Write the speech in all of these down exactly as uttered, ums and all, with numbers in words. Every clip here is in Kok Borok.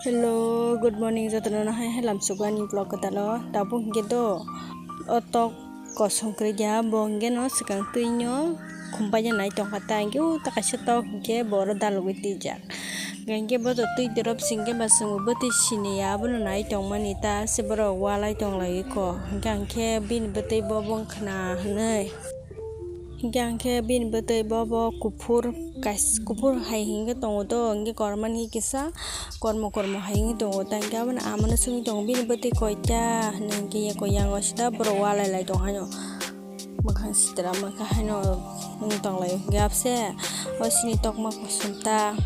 Hello, good morning jotono no hai hai lamsukgo ani vlog kwtalo. Tabuk hwnkhe do o tok kosom kwrwi ya, bo hwnkhe no swkang twi no khumpai ya nai tongkha ta, hwnkhe o ta kaisa tok hwnkhe bo oro dalogwi twijak. Hwnkhe bo to twi drop singkhe ba chwngbo bwtwi sini ya, abono nai tongmani ta se borok walai tonglaiwi kho. Hwnkhe ang khe bini bwtwi bo bo wngkhwna hwnwi. Hingke ang khe bini bwtwi bo bo kuphur kais-, kuphur hai hingke tongo do, hingke kormani kisa kormo kormo hai wngwi tongo. Tangke abono amano swngwi tongo, "Bini bwtwi koita?" hinwi hingke yako yango sida borok walai lai tong haino. Mwkhang sitra mwkha haino wng tong lai hingke abse o sini tokma kosom ta.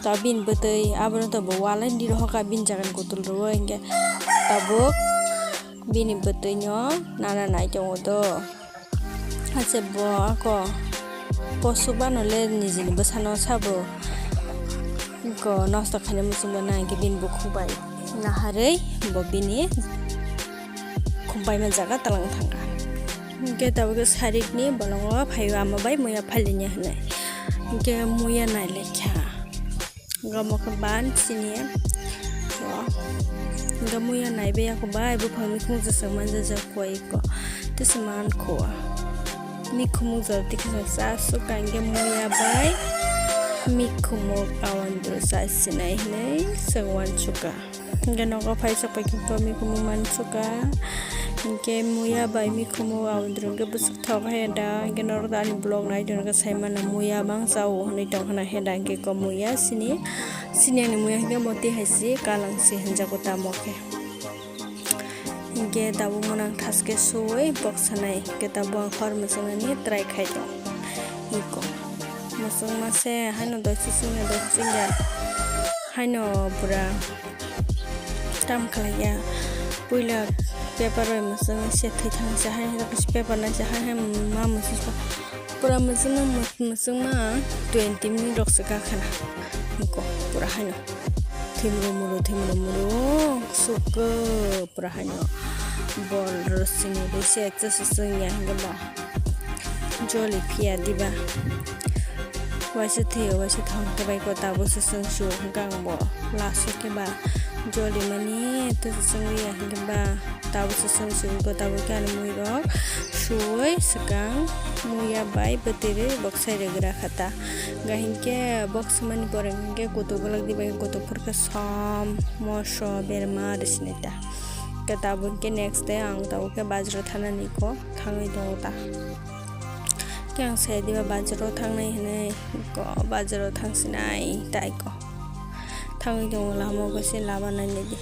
Ta bini bwtwi abono to bo walai ni rohoka bini jagani kutul rwo hingke tabuk bini bwtwi no nana nai tongo do. Ache bo ako posuk bano le nijini bwsano sabo ko nosto khaina muchungma nang khe bini bukhuk bai naharwi bo bini khumpai man jaga talang thangkha. Hingke tabuk khe sarikni bolongo phaio ama bai muya phailini hinwi. Hingke muya nai lekha. Gamo khe ban sini. Ga muya nai be ako bai buphang mikhung jasa manja ja koi ko. Tesa man kho. Mikhumuk jor tikhe sa sa su kangge muya bai. Mikhumuk awandru sa sinai hinai sa wan suka. Hingke nogo phai sok pai khe mikhumuk man suka. Hingke muya bai mikhumuk awandru hingke bwswk thok he da. Hingke norok da ani vlog nai tongkha sai mano muya bangsa o hinui tongkhana he da hingke ko muya sini. Sini ani muya hingke moti hai si kalang si hinjago tamo khe. Hingke tabuk mwnang thaske suwi boksanai hingke tabuk ang hor mwchungnani try khai tong. Iko. Mwchungma se haino doi sisingya doi sisingya. Haino pura. Tam khlaiya. Puila paper bai mwchwng se thwi thang se hai hai paper nai se hai hai ma mwchwng se pura mwchwng ma mwchwng ma twenty minute rok se ka khana. Niko pura haino thimru muru thimru muru sukhe pura haino bol rosini risi eksa se chwngya hingke ba. Joli phiya diba. Waisa thwi, waisa thang khe bai ko tabuk se chwng su hwnkhe ang bo last o khe ba joli mani tei se chwng ya hwnkhe ba tabuk se chwng su ko tabuk khe ani mui rok suwi swkang muya bai bwtwi rwi boksai rwgra kha ta. Ga hinkhe boksa mani pore hinkhe kutuk gwlak diba kutuk phur khe som moso berma rwsini ta. Khe tabuk khe next day ang tabuk khe bajaro thanani ko thangwi tongo ta. Khe ang sai diba bajaro thangnai hinui ko bajaro thangsinai tai ko. Thangwi tongo lama o khe se lama nainai di.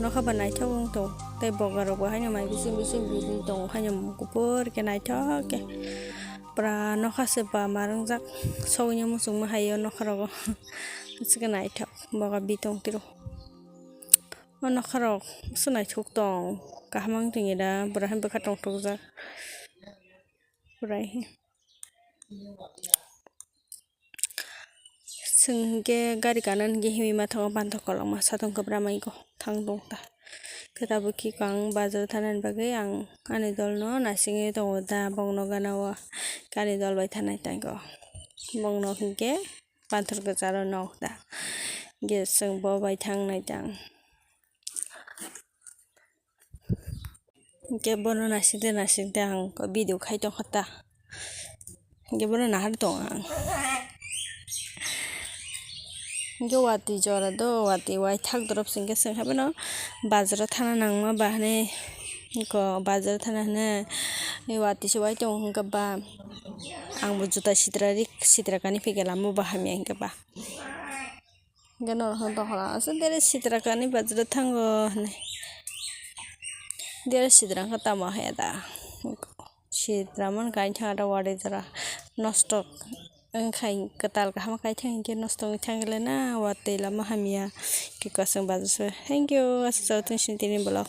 Nokha ba naithok wng tong tei boga rok bo haino mai bising bising birwi tongo haino kuphur khe naithok khe. Pura nokha se ba ma wngjak sogwi no muchungma hai o nokha rogo. Aswk khe naithok boga bi tong tiro. O nokha rok se naithok tong kaham wng tongya da pura hai bwkha tongthokjak. Pura hai. Chwng hinkhe gari kana hinkhe himwi ma thango panthor kolokma satung kwbra mai kho thang tong ta. Khe tabuk khe ang bazar thanani bagwi ang ani dolno naisingwi tongo da bokno gana o ani dol bai thanai tangkho. Bokno hinkhe panthor kwcharo nok da. Hinkhe chwng bo bai thangnai tang. Hinkhe bono naisingtwi naisingtwi ang video khai tongkha ta. Hinkhe bono nahar tongo ang. Hinkhe watwi jora do, watwi waithak drop se hinkhe chwng haino bazaro thana nangma ba hinui, bazaro thana hinui watwi se wai tongo hinkhe ba. Ang bo juta sitra ri, sitra kanwi phikhe lama o ba hamya hinkhe ba. Hinkhe norok hwn tongkha aswk dere sitra kanwi bazaro thango hinui. Dere sitra wngkha tamo haya da. Sitra man kainwi thangkha da watwi jora nosto wngkha kwtal kaham kaithang hinkhe nosto wngwi thangkhe lena watwi lama hamya khe kwchwng bazar se. Thank you aswk chao tong sini tini vlog.